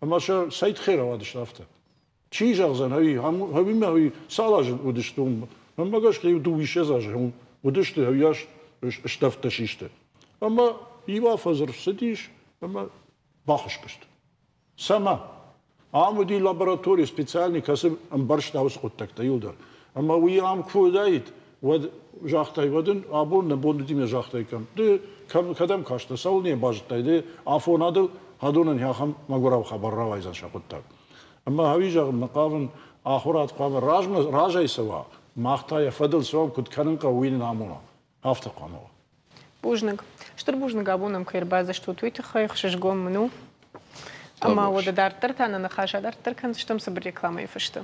Ӕмӕ сӕ цӕй тыххӕй рауадысты афтӕ? Чи зӕгъдзӕн, ӕви ӕви ӕви цал азы уыдысты уым? Мӕнмӕ гӕсгӕ иу дыууиссӕдз азы уым уыдысты, ӕвиас стӕвдтӕ систы. Ӕмӕ иу афӕдз ӕрцыдис ӕмӕ бахуыскъ сты. Цӕмӕ? Ам уыди лаборатори специальный, кӕцы ӕмбӕрста уыцы хъуыддӕгтӕ иуылдӕр. Ӕмӕ уый ам куы уыдаид, уӕд загътай, уӕд ын абон нӕ бон уыди мӕ загътаиккам, ды кӕдӕм кастӕ, цӕуыл не базыдтай, ды афонадыл адонӕн ахӕм мӕгуырау хабар рауайдзӕн сӕ хъуыддаг. Ӕмӕ ӕви зӕгъынмӕ хъавын, ахуырад хъуамӕ размӕ разӕй цӕуа, мах та йӕ фӕдыл цӕуӕм, куыд кӕнын хъӕуы, уый нын амона. Афтӕ хъуамӕ уа. Бузныг. Стыр бузныг абон ӕм кӕй ӕрбадзыстут, уый тыххӕй ӕхсызгон мын у. Ӕмӕ уӕдӕ дарддӕр та нӕ ныхас адарддӕр кӕндзыстӕм цыбыр рекламӕйы фӕстӕ.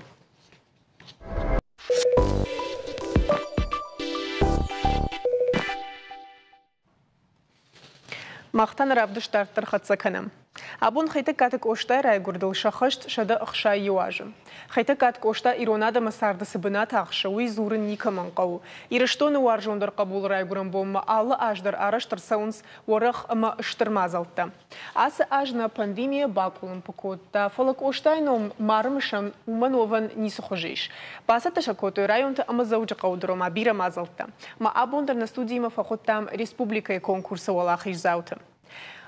Мах та нӕ равдыст дарддӕр хӕццӕ кӕнӕм. Абон Хетӕгкаты Къостайы райгуырдыл сӕххӕст 161 азы. Хетӕгкаты Къоста ирон адӕмы царды цы бынат ахсы, уый дзурын никӕмӕн хъӕуы. Ирыстоны уарзондӕр хъӕбулы райгуырӕн бонмӕ алы аз дӕр арӕзт ӕрцӕуынц уӕрӕх ӕмӕ стыр мадзӕлттӕ. Ацы аз нӕ пандемийӕ бакъуылымпы кодта, фӕлӕ Къостайы ном ма рымысӕм, уымӕн уӕвӕн ницы хуызы ис. Бацӕттӕ сӕ кодтой районты ӕмӕ Дзӕуджыхъӕуы дӕр бирӕ мадзӕлттӕ. Мӕ абон дӕр нӕ студиимӕ фӕхуыдтам республикӕйы конкурсы уӕлахиздзауты.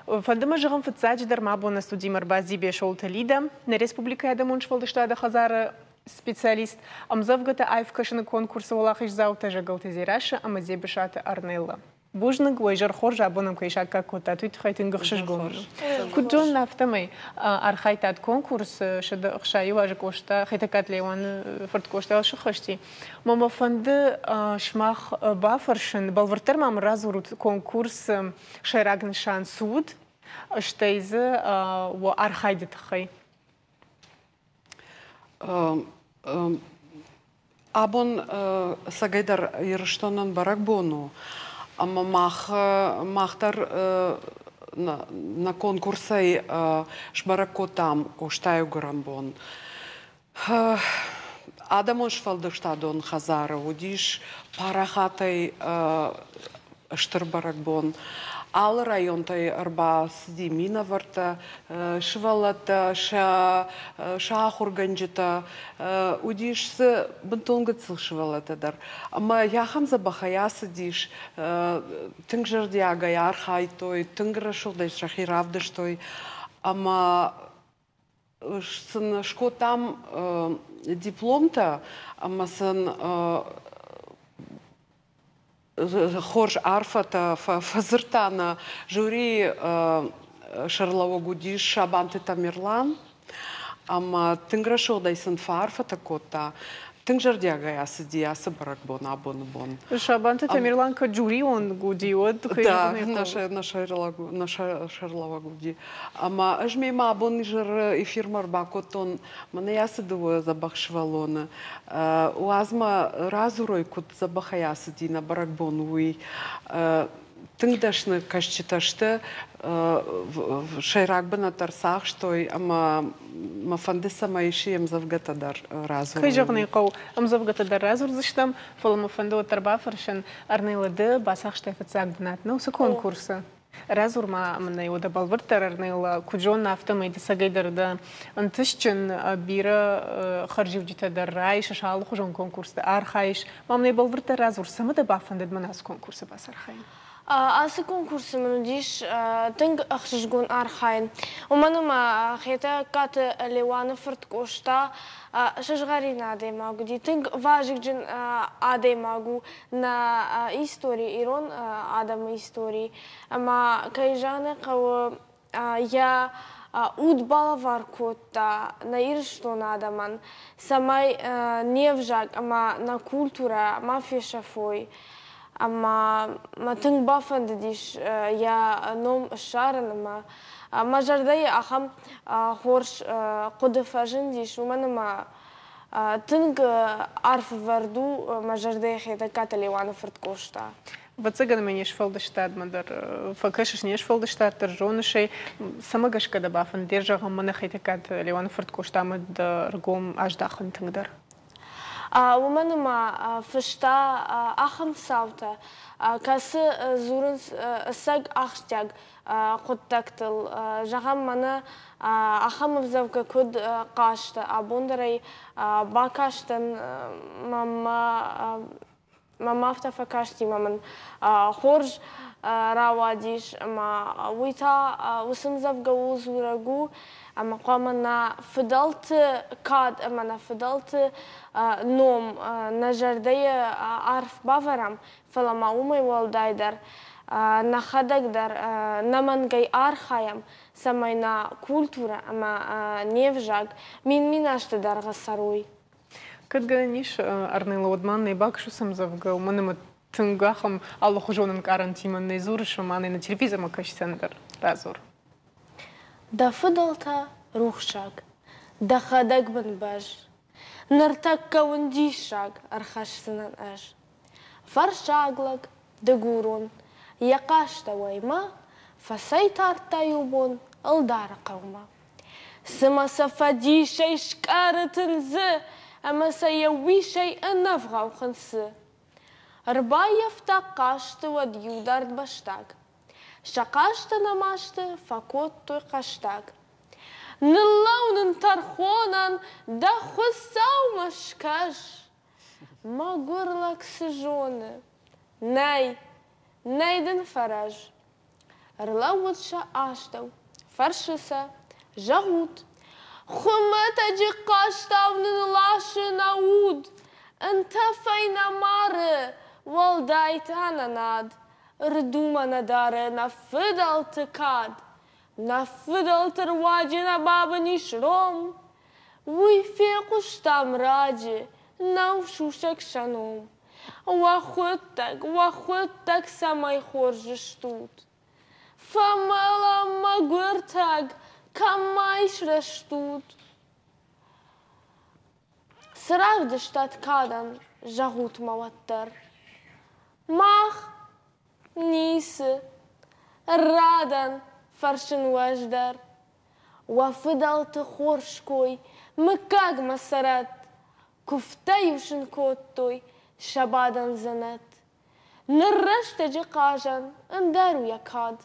Фӕнды мӕ зӕгъын, фыццаджыдӕр ма абон нӕ студимӕ ӕрбацыди Бесолты Лидӕ, нӕ республикӕйы адӕмон сфӕлдыстады хӕдзары специалист, ӕмдзӕвгӕтӕ аив кӕсыны конкурсы уӕлахиздзаутӕ Зӕгӕлты Дзерассӕ ӕмӕ Дзебысаты Арнелла. Бузныг, уӕ изӕр хорз, абон ӕм кӕй саккаг кодтат, уый тыххӕй тынг ӕхсызгон у. Куыд зонын, афтӕмӕй архайдтат конкурсы 161 азы Къоста, Хетӕгкаты Леуаны фырт Къоста сыххӕсти. Мӕ мӕ фӕнды сымах бафӕрсын, бӕлвырддӕр ма мын радзурут конкурсы сӕйраг нысан цы уыд, стӕй дзы уӕ архайды тыххӕй. Абон цӕгӕйдӕр Ирыстонӕн бӕрӕгбон у, ӕмӕ мах, мах дӕр нӕ конкурсӕй сбӕрӕг кодтам Къостайы гуырӕн бон. Адӕмон сфӕлдыстадон хӕдзары уыдис парахатӕй стыр бӕрӕгбон. Алы районтӕй ӕрбацыди минӕвӕрттӕ, сывӕллӕттӕ, сӕ, сӕ ахуыргӕнджытӕ. Уыдис дзы бынтон гыццыл сывӕллӕттӕ дӕр. Ӕмӕ ахӕм дзӕбӕхӕй ацыдис, тынг зӕрдиагӕй архайдтой, тынг рӕсугъдӕй сӕхи равдыстой. Ӕмӕ сын скодтам дипломтӕ ӕмӕ сын хорз арфӕтӕ фӕдзырдта нӕ жюрийы сӕргълӕууӕг уыдис Сабанты Тамерлан ӕмӕ тынг рӕсугъдӕй сын фӕарфӕтӕ кодта. Тынг зӕрдиагӕй ацыди ацы бӕрӕгбон абоны бон. Сабанты Тамерлан кӕд жюрион уыди, уӕд Да, нӕ сӕргълӕууӕг уыди. Ӕмӕ ӕз мемӕ абон изӕры эфирмӕ ӕрбакодтон мӕнӕ ацы дыууӕ дзӕбӕх сывӕллоны. Уадз мӕ радзурой, куыд дзӕбӕхӕй ацыди нӕ бӕрӕгбон, уый. Тынг дӕсны кӕсджытӕ сты, сӕйраг бынат ӕрцахстой ӕмӕ мӕ фӕнды, цӕмӕй се ӕмдзӕвгӕтӕ дӕр радзурой. Кӕй зӕгъын ӕй хъӕуы, ӕмдзӕвгӕтӕ дӕр радзурдзыстӕм, фӕлӕ мӕ фӕнды уӕддӕр бафӕрсын, Арнелла, ды бацахстай фыццаг бынат нӕ уыцы конкурсы? Радзур-ма мын ӕй уӕдӕ бӕлвырддӕр, Арнелла, куыд зонын, афтӕмӕй ды цӕгӕйдӕр дӕ ӕнтыстджын, бирӕ хӕрзиуджытӕ дӕр райсыс, алыхуызон конкурсты архайыс. Ма мын ӕй бӕлвырддӕр радзур, цӕмӕ дӕ бафӕндыд мӕн ацы конкурсы бацархайын? Ацы конкурсы мын уыдис тынг ӕхсызгон архайын. Уымӕн ӕмӕ Хетӕгкаты Леуаны фырт Къоста сызгъӕрин адӕймаг уыди, тынг вазыгджын адӕймаг у нӕ истори, ирон адӕмы истори. Ӕмӕ, кӕй зӕгъын ӕй хъӕуы, йӕ уд балӕвар кодта нӕ Ирыстоны адӕмӕн, цӕмӕй не взаг ӕмӕ нӕ культурӕ ма фесӕфой. Ӕмӕ мӕ тынг бафӕндыдис йӕ ном ссарын ӕмӕ мӕ зӕрдӕйы ахӕм хорз хъуыды фӕзындис, уымӕн ӕмӕ тынг арф ӕвӕрд у мӕ зӕрдӕйы Хетӕгкаты Леуаны фырт Къоста. Ӕвӕццӕгӕн ӕмӕ не сфӕлдыстадмӕ дӕр фӕкӕсыс, не сфӕлдыстад дӕр зоныс ӕй. Цӕмӕ гӕсгӕ дӕ бафӕндид, зӕгъӕм, мӕнӕ Хетӕгкаты Леуаны фырт Къостамӕ дӕ ргом аздахын тынгдӕр? Уымӕн ӕмӕ фыста ахӕм цаутӕ, кӕцы дзурынц ӕцӕг ахсджиаг хъуыддӕгтыл. Зӕгъӕм, мӕнӕ ахӕм ӕмдзӕвгӕ куыд хъазты, абон дӕр ӕй бакастӕн, мӕм афтӕ фӕкасти ӕмӕ мын хорз рауадис ӕмӕ уый та уыцы ӕмдзӕвгӕ ууыл дзурӕг у, ӕмӕ хъуамӕ нӕ фыдӕлты кад ӕмӕ нӕ фыдӕлты ном нӕ зӕрдӕйы арф бавӕрӕм, фӕлӕ ма уымӕй уӕлдай дӕр нӕхӕдӕг дӕр нӕмӕнгӕй архайӕм, цӕмӕй нӕ культурӕ ӕмӕ не взаг мин-мин азты дӕргъы цӕрой. Кӕд гӕнӕн ис, Арнелла, уӕд ма нӕ бакӕсус ӕмдзӕвгӕ, уымӕн ӕмӕ тынг ахӕм алыхуызон ӕнкъарӕнтимӕ нӕ дзурыс ӕмӕ нӕ телевизормӕ кӕсдзӕн дӕр. Радзур. Дӕ фыдӕлтӕ рухсаг, дӕхӕдӕг мын бӕзз. Ныртӕккӕ уын диссаг ӕрхӕсдзынӕн ӕз. Фӕрсаг лӕг, дыгурон, йӕ хъӕстӕуӕй мӕ фӕцӕйтардта иу бон ӕлдары хъӕумӕ. Цыма сӕ фӕдисӕй скъӕры тындзы ӕмӕ сӕ йӕ уисӕй ӕнӕвгъау хынцы. Ӕрбаййӕфта хъазты уӕд иу дард бӕстаг. Сӕ хъазты нӕ масты фӕкодтой хъӕстаг. Ныллӕу нын тӕрхонӕн, дӕ Хуыцаумӕ скӕс! Мӕгуыр лӕг цы зоны? Нӕй, нӕй дын фӕрӕз. Ӕрлӕууыд сӕ астӕу, фӕрсы сӕ, зӕгъут, хуымӕтӕджы хъӕстау нын ласы нӕ уд, ӕнтӕфӕй нӕ мары, уӕлдай та нӕ над, рдумӕ нӕ дары нӕ фыдӕлты кад. Нӕ фыдӕлты руаджы нӕ бабын ис Ром, уый фехъуыстам раджы, нӕу сусӕг сӕ ном. Уӕхуыдтӕг, уӕхуыдтӕг цӕмӕй хорз стут? Фӕмӕлӕм мӕгуыртӕг, кӕм ма ис рӕстуд? Цы равдыстат кадӕн, зӕгъут ма уӕддӕр? Мах ницы. Радӕн, фӕрсын уӕз дӕр. Уӕ фыдӕлты хорз кой мыггагмӕ цӕрӕд, Куывдтӕ-иу сын кодтой сӕ бадӕн дзӕнӕт. Ныр рӕстӕджы хъазӕн ӕндӕр у йӕ кад,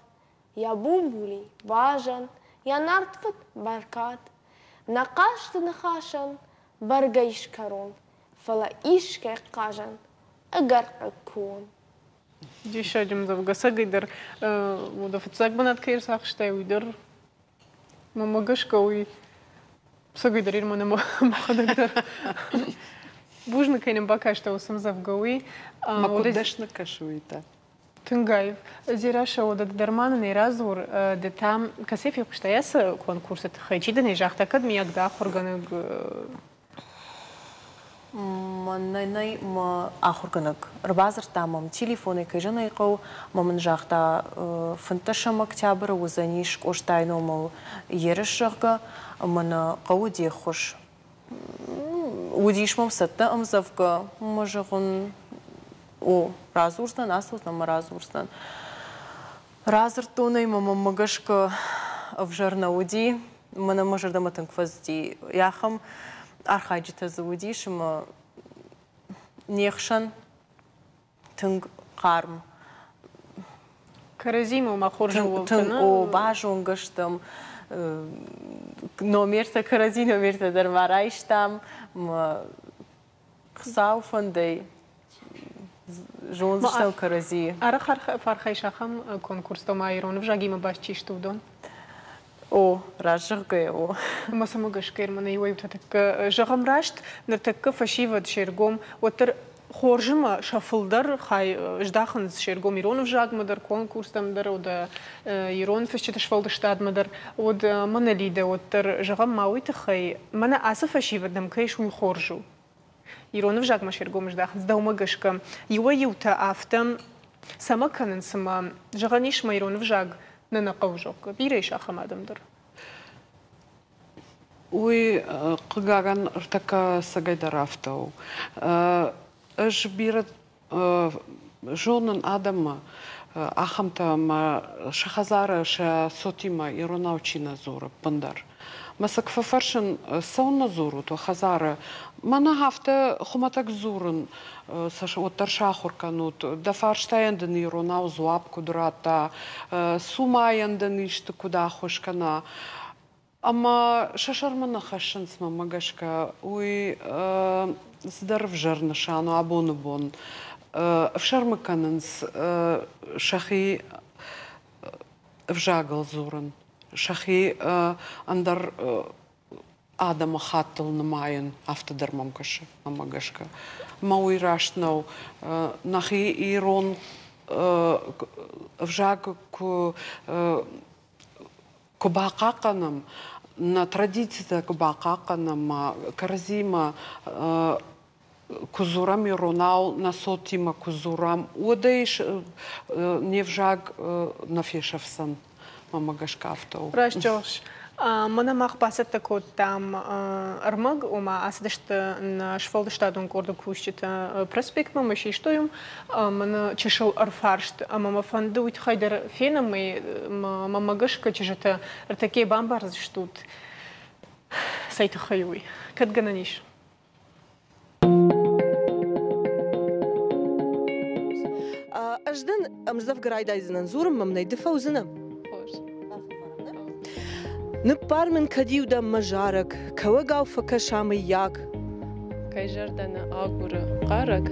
Йӕ бумбули базӕн, йӕ нард фыд бӕркад. Нӕ хъазты ныхасӕн бӕргӕ ис кӕрон, Фӕлӕ искӕй хъазӕн ӕгӕр хъыг куы уон. Диссаджы ӕмдзӕвгӕ. Ӕцӕгӕйдӕр, уӕдӕ фыццаг бынат кӕй ӕрцахстай, уый дӕр Мӕнмӕ гӕсгӕ уый цӕгӕйдӕр ирмӕ мӕхӕдӕг дӕр. Бузныг, кӕй нын бакастӕ уыцы ӕмдзӕвгӕ, уый. Мӕ куыд дӕсны кӕсы уый та? Тынг аив. Дзерассӕ, уӕдӕ дӕр ма нын ӕй радзур, ды та кӕцӕй фехъуыстай ацы конкурсы тыххӕй? Чи дын ӕй загъта, кӕд миййаг дӕ ахуыргӕнӕг Мӕнӕй мӕ ахуыргӕнӕг ӕрбадзырдта мӕм телефонӕй, кӕй зӕгъын ӕй хъӕуы, ӕмӕ мын загъта, фынддӕсӕм октябры уыдзӕнис Къостайы номыл ерыс, зӕгъгӕ, ӕмӕ нӕ хъӕуы де ххуыс. Уыдис мӕм цӕттӕ ӕмдзӕвгӕ, ӕмӕ зӕгъын, о, радзурдзынӕн, ацӕудзынӕн ӕмӕ радзурдзынӕн. Радзырдтон ӕй, ӕмӕ мӕнмӕ гӕсгӕ ӕвзӕр нӕ уыди. Мӕнӕн мӕ зӕрдӕмӕ тынг фӕцыди. Ахӕм архайджытӕ дзы уыдис, ӕмӕ не хсӕн тынг хъарм. Кӕрӕдзимӕ ма хорз Тынг, о, базонгӕ стӕм. Номертӕ, кӕрӕдзи номертӕ дӕр ма райстам. Хуыцауы фӕндӕй зондзыстӕм кӕрӕдзийы. Арӕх фархайыс ахӕм конкурстӕ ма ирон ӕвзагимӕ баст чи сты, уыдон? О, раст зӕгъгӕйӕ, о. Ӕмӕ цӕмӕ гӕсгӕ мӕнӕ иуӕй-иутӕ тӕккӕ, зӕгъӕм раст, ныртӕккӕ фӕсивӕд се ргом уӕддӕр Хорз ӕмӕ сӕ фылдӕр хай здахынц се ргом ирон ӕвзагмӕ дӕр, конкурстӕм дӕр, уӕд ирон фысджыты сфӕлдыстадмӕ дӕр. Уӕд мӕнӕ Лидӕ, уӕддӕр зӕгъӕм ма уый тыххӕй, мӕнӕ ацы фӕсивӕд нӕм кӕй ис, уый хорз у. Ирон ӕвзагмӕ се ргом здахынц, дӕумӕ гӕсгӕ. Иуӕй-иутӕ афтӕ цӕмӕ кӕнынц, ӕмӕ зӕгъӕн ис, мӕ ирон ӕвзаг нӕ нӕ хъӕуы, зӕгъгӕ. Бирӕ ис ахӕм адӕм дӕр. Уый, хъыгагӕн, ӕртӕккӕ ӕцӕгӕйдӕр афтӕ у. Ӕз бирӕ зонын адӕмы, ахӕмтӕ ӕмӕ сӕ хӕдзары сӕ цотимӕ иронау чи нӕ дзуры ӕппындӕр. Мӕ сӕ куы фӕфӕрсын, цӕуылнӕ дзурут уӕ хӕдзары? Мӕнӕ афтӕ хуымӕтӕг дзурын, уӕддӕр сахуыр кӕнут. Дӕ фарстайӕн дын иронау дзуапп куыд радта, цумайӕн дын исты куыд ӕххуыс кӕна. Ӕмӕ сӕ сӕрмӕ нӕ хӕссынц, мӕнмӕ гӕсгӕ, уый цыдӕр ӕвзӕр нысан у абоны бон. Ӕфсӕрмы кӕнынц сӕхи ӕвзагыл дзурын, сӕхи ӕндӕр адӕмы хаттыл нымайын, афтӕ дӕр мӕм кӕсы, мӕнмӕ гӕсгӕ. Ӕмӕ уый раст нӕу. Нӕхи ирон ӕвзаг куы куы бахъахъхъӕнӕм, нӕ традицитӕ куы бахъахъхъӕнӕм, кӕрӕдзимӕ куы дзурӕм иронау, нӕ цотимӕ куы дзурӕм, уӕд ӕй не взаг нӕ фесӕфдзӕн. Мӕнмӕ гӕсгӕ афтӕ у. Раст зӕгъыс. Мӕнӕ мах бацӕттӕ кодтам ӕрмӕг, ома ацыдысты нӕ сфӕлдыстадон къорды кусджытӕ проспектмӕ, мӕ систой уым. Мӕнӕ чысыл ӕрфарст ӕмӕ мӕ фӕнды уый тыххӕй дӕр фенӕм, мӕнмӕ гӕсгӕ чызджытӕ ӕртӕккӕ бамбардзыстут, цӕй тыххӕй уый. Кӕд гӕнӕн ис? Ӕз дын ӕмдзӕвгӕ райдайдзынӕн дзурын мӕм нӕй, ды фӕудзынӕ? Хорз. Ныббар мын, кӕд-иу дӕм мӕ зарӕг, кӕуӕгау фӕкӕса мыййаг. Кӕй зӕрдӕ нӕ агуры хъарӕг,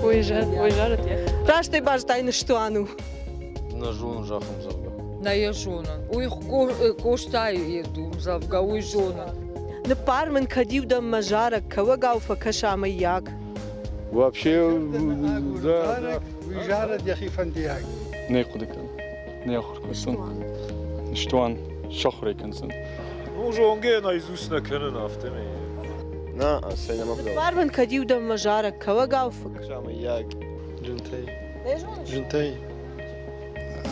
уый зарыд йӕ. Раст ӕй базыдтай, ныстуан у. Нӕ зонын зӕххы ӕмдзӕвгӕ. Нӕ йӕ зонын. Уый Къостайы ирд у ӕмдзӕвгӕ, уый зонын. Ныббар мын, кӕд-иу дӕм мӕ зарӕг кӕуӕгау фӕкӕса мыййаг. Вообще, да. Уый зарӕд йӕхи фӕндиаг. Нӕ хъуыды кӕн. Нӕ ахуыр кодтон. Ныстуан сахуыр кӕндзӕн. Ну, зонгӕ наизусть нӕ кӕнын, афтӕмӕй. На, сӕ нӕ Ныббар мын, кӕд-иу дӕм мӕ зарӕг кӕуӕгау фӕкӕса мыййаг. Зынтӕй. Зынтӕй.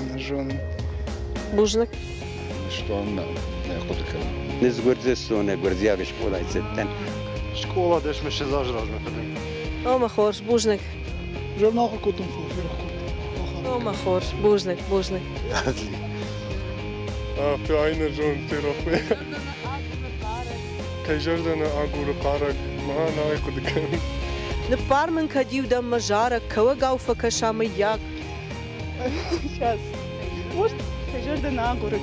Нӕ зонын. Бузныг. Ныстуан нӕ хъуыды кӕнын. Низ Гуырдзыстоны гуырдзиаг скъолайы цыдтӕн. Скъола 10 азы размӕ фӕдӕн. О, мӕ хорз, бузныг. Зӕрнӕ ахуыр кодтон, фӕлӕ ферох кодтон. О, мӕ хорз, бузныг, бузныг. Афтӕ ай нӕ зонын, ферох Кӕй зӕрдӕ нӕ агуры хъарӕг, ма нӕ хъуыды кӕнын. Ныббар мын, кӕд-иу дӕм мӕ зарӕг кӕуӕгау фӕкӕса, мыййаг. Сейчас. Может, кӕй зӕрдӕ нӕ агуры,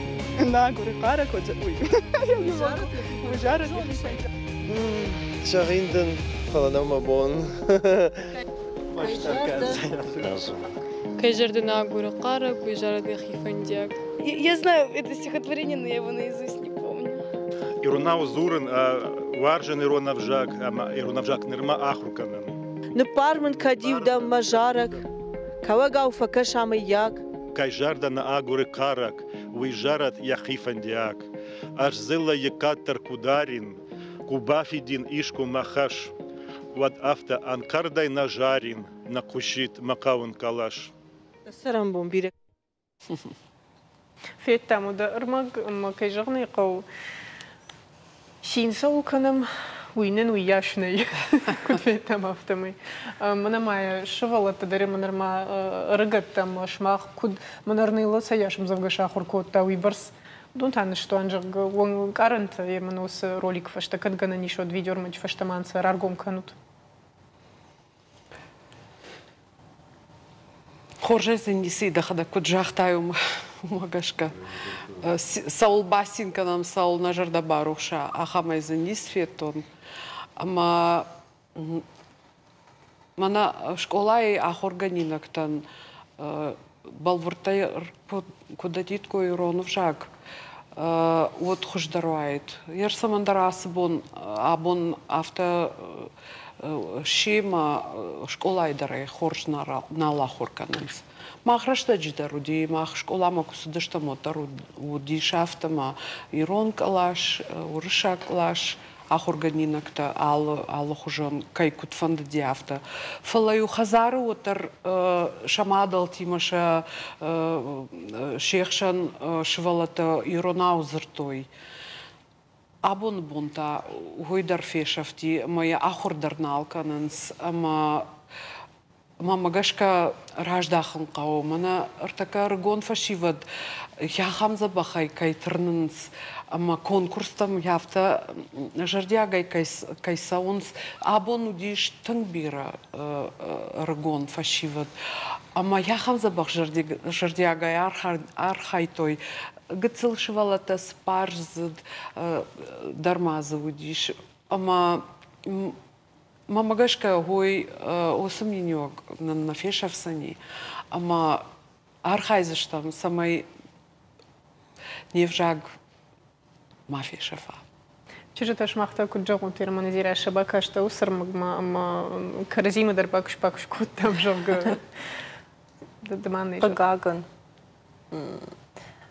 нӕ агуры хъарӕг, ой, я не могу. Уый зарӕг. Зӕгъин дын, фӕлӕ нӕу мӕ бон. Кӕй зӕрдӕ нӕ агуры хъарӕг, уый зарӕг йӕхи фӕндиаг. Я знаю это стихотворение, но я его наизусть не помню. Иронау дзурын, уарзын ирон ӕвзаг ӕмӕ ирон ӕвзаг нырма ахуыр кӕнын. Ныббар мын, кӕд-иу дӕм мӕ зарӕг, кӕуӕгау фӕкӕса мыййаг. Кӕй зӕрдӕ нӕ агуры карӕг, уый зарӕд йӕхи фӕндиаг. Ӕз дзыллӕйы кӕддӕр ку дарин, ку бафидин искуы мӕ хӕс, уӕд афтӕ ӕнкъардӕй нӕ зарин, нӕ хъуысид мӕ кӕуын хъӕлӕс. Цӕрӕнбон бирӕ. Федтам уӕдӕ ӕрмӕг ӕмӕ, кӕй зӕгъын ӕй хъӕуы, цин цӕуыл кӕнӕм, уый нын уыйас нӕй, куыд федтам, афтӕмӕй. Мӕнӕ ма сывӕллӕттӕ дӕр ӕмӕ нырма ӕрыгӕттӕ ӕмӕ сымах куыд мӕнӕ Арнелла цӕйас ӕмдзӕвгӕ сахуыр кодта, уыйбӕрц уыдон та ныстуан, зӕгъгӕ, ӕнкъарӕнтӕ ӕмӕ уыцы роликы фӕстӕ кӕд гӕнӕн ис, уӕд видеоӕрмӕджы фӕстӕ ма сӕ раргом кӕнут. Хорзӕй дзы ницы дӕхӕдӕг куыд загътай, уымӕ гӕсгӕ. Цӕуыл бацин кӕнӕм, цӕуыл нӕ зӕрдӕ барухса, ахӕмӕй дзы ницы федтон. Ӕмӕ мӕнӕ скъолайы ахуыргӕнинӕгтӕн бӕлвырдӕй куы дӕттиккой ирон ӕвзаг, уӕд хуыздӕр уаид. Йе цӕмӕндӕр ацы бон абон афтӕ. Семӕ скъолайы дӕр ӕй хорз нал ахуыр кӕнынц. Мах рӕстӕджы дӕр уыди, мах скъоламӕ куы цыдыстӕм, уӕддӕр уыдис афтӕ ӕмӕ ирон кълас, уырыссаг кълас, ахуыргӕнинӕгтӕ алы алыхуызон кӕй куыд фӕндыди, афтӕ. Фӕлӕ-иу хӕдзары уӕддӕр сӕ мадӕлтимӕ сӕ се хсӕн сывӕллӕттӕ иронау дзырдтой. Абоны бон та уый дӕр фесӕфти ӕмӕ йӕ ахуыр дӕр нал кӕнынц ӕмӕ мӕмӕ гӕсгӕ раздахын хъӕуы. Мӕнӕ ӕртӕккӕ ӕрыгон фӕсивӕд ахӕм дзӕбӕхӕй кӕй тырнынц ӕмӕ конкурстӕм афтӕ зӕрдиагӕй кӕй цӕуынц. Абон уыдис тынг бирӕ ӕрыгон фӕсивӕд ӕмӕ ахӕм дзӕбӕх зӕрдиагӕй архайдтой. Гыццыл сывӕллӕттӕ цыппарздзыд дӕр ма дзы уыдис ӕмӕ мӕмӕ гӕсгӕ уый уыцы миниуӕг нын нӕ фесӕфдзӕни ӕмӕ архайдзыстӕм, цӕмӕй не взаг ма фесӕфа. Чызджытӕ, сымах та куыд зӕгъут, Ерманы Дзерассӕ бакастӕ уыцы ӕрмӕгмӕ ӕмӕ кӕрӕдзимӕ дӕр бакуыс-бакуыс кодтам, зӕгъгӕ. Хъыгагӕн,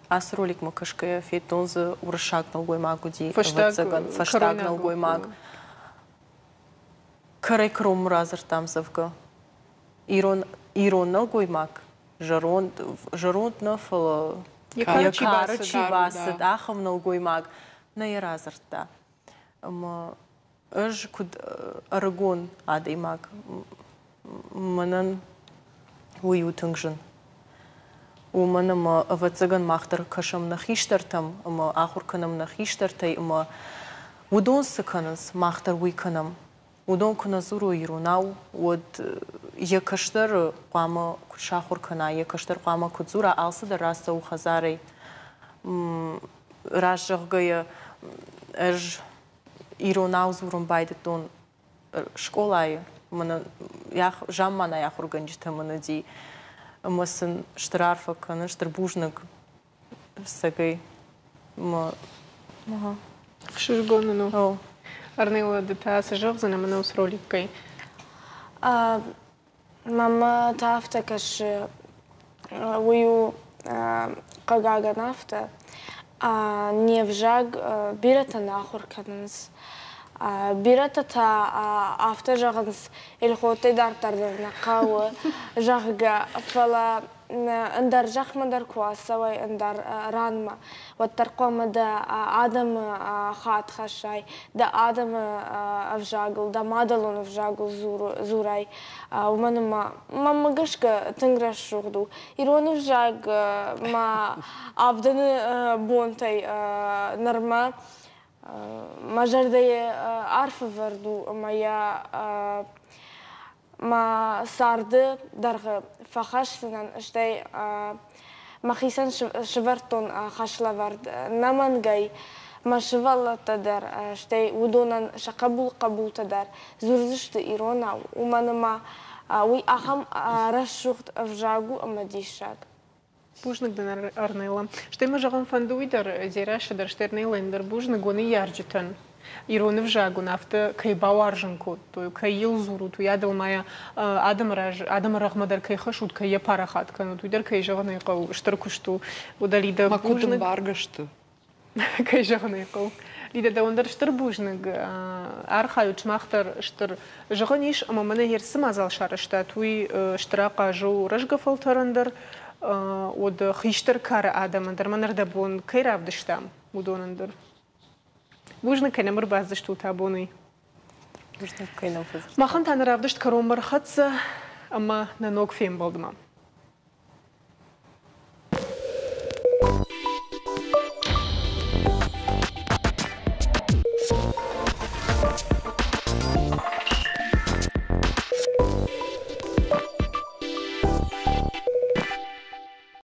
ацы роликмӕ кӕсгӕйӕ федтон дзы уырыссаг нӕлгоймаг уыди, ӕвӕццӕгӕн, фӕстаг нӕлгоймаг. Кӕрӕй-кӕронмӕ радзырдта ӕмдзӕвгӕ. Ирон, ирон нӕлгоймаг зӕронд, зӕронд нӕ, фӕлӕ йӕ кары чи бацыд, ахӕм нӕлгоймаг нӕ йӕ радзырдта. Ӕмӕ ӕз куыд ӕрыгон адӕймаг, мӕнӕн уый у тынг зын. Уымӕн ӕмӕ, ӕвӕццӕгӕн, мах дӕр кӕсӕм нӕ хистӕртӕм ӕмӕ ахуыр кӕнӕм нӕ хистӕртӕй ӕмӕ уыдон цы кӕнынц, мах дӕр уый кӕнӕм. Уыдон куы нӕ дзурой иронау, уӕд йӕ кӕстӕры хъуамӕ куыд сахуыр кӕна, йӕ кӕстӕр хъуамӕ куыд дзура, алцыдӕр рацӕуы хӕдзарӕй. Раст зӕгъгӕйӕ, ӕз иронау дзурын байдыдтон скъолайы, мӕнӕ замманай ахуыргӕнджытӕ мын уыди, ӕмӕ сын стыр арфӕ кӕнын, стыр бузныг цӕгӕй. Ӕхсызгон ын у. Арнелла, ды та цы зӕгъдзынӕ мӕнӕ уыцы роликкӕй? Мамӕ та афтӕ кӕсы, уый у хъыгагӕн афтӕ. Не взаг бирӕтӕ нӕ ахуыр кӕнынц. Бирӕтӕ та афтӕ зӕгъынц, Эльхоттӕй дарддӕр дӕр нӕ хъӕуы, зӕгъгӕ. Фӕлӕ ӕндӕр зӕхмӕ дӕр куы ацӕуай, ӕндӕр ранмӕ, уӕддӕр хъуамӕ дӕ адӕмы хатт хӕссай, дӕ адӕмы ӕвзагыл, дӕ мадӕлон ӕвзагыл дзурай. Уымӕн ӕмӕ мӕнмӕ гӕсгӕ тынг рӕсугъд у. Ирон ӕвзаг ма авдӕны бонтӕй нырмӕ мӕ зӕрдӕйы арф ӕвӕрд у ӕмӕ йӕ мӕ царды дӕргъы фӕхӕсдзынӕн, стӕй мӕхицӕн сывӕрдтон хӕслӕвӕрд ӕнӕмӕнгӕй мӕ сывӕллӕттӕ дӕр, стӕй уыдонӕн сӕ хъӕбул-хъӕбултӕ дӕр дзурдзысты иронау, уымӕн ӕмӕ уый ахӕм рӕсугъд ӕвзаг у ӕмӕ диссаг. Бузныг дын, Арнелла. Стӕй мӕ зӕгъын фӕнды уый дӕр, Дзерассӕ дӕр, стӕй Арнеллайӕн дӕр бузныг уӕ ныййарджытӕн. Ирон ӕвзаг уын афтӕ кӕй бауарзын кодтой, кӕй йыл дзурут, уый адыл ма йӕ адӕмы раз, адӕмы рӕгъмӕ дӕр кӕй хӕссут, кӕй йӕ парахат кӕнут, уый дӕр, кӕй зӕгъын ӕй хъӕуы, стыр куыст у. Уӕдӕ Лидӕ, Мӕ куыд ӕмбаргӕ сты. Кӕй зӕгъын ӕй хъӕуы. Лидӕ, дӕуӕн дӕр стыр бузныг. Архайут сымах дӕр стыр. Зӕгъӕн ис, ӕмӕ мӕнӕ йе цы мадзал сарӕзтат, уый стыр ахъаз у рӕзгӕ фӕлтӕрӕн дӕр, уӕд хистӕр кары адӕмӕн дӕр, мӕнӕ ӕрдӕбон кӕй равдыстам, уыдонӕн дӕр. Бузныг, кӕй нӕм ӕрбацыдыстут абон уый. Бузныг, кӕй нӕм фӕдзырдтат. Махӕн та нӕ равдыст кӕронмӕ рхӕццӕ ӕмӕ нӕ ног фембӕлдмӕ.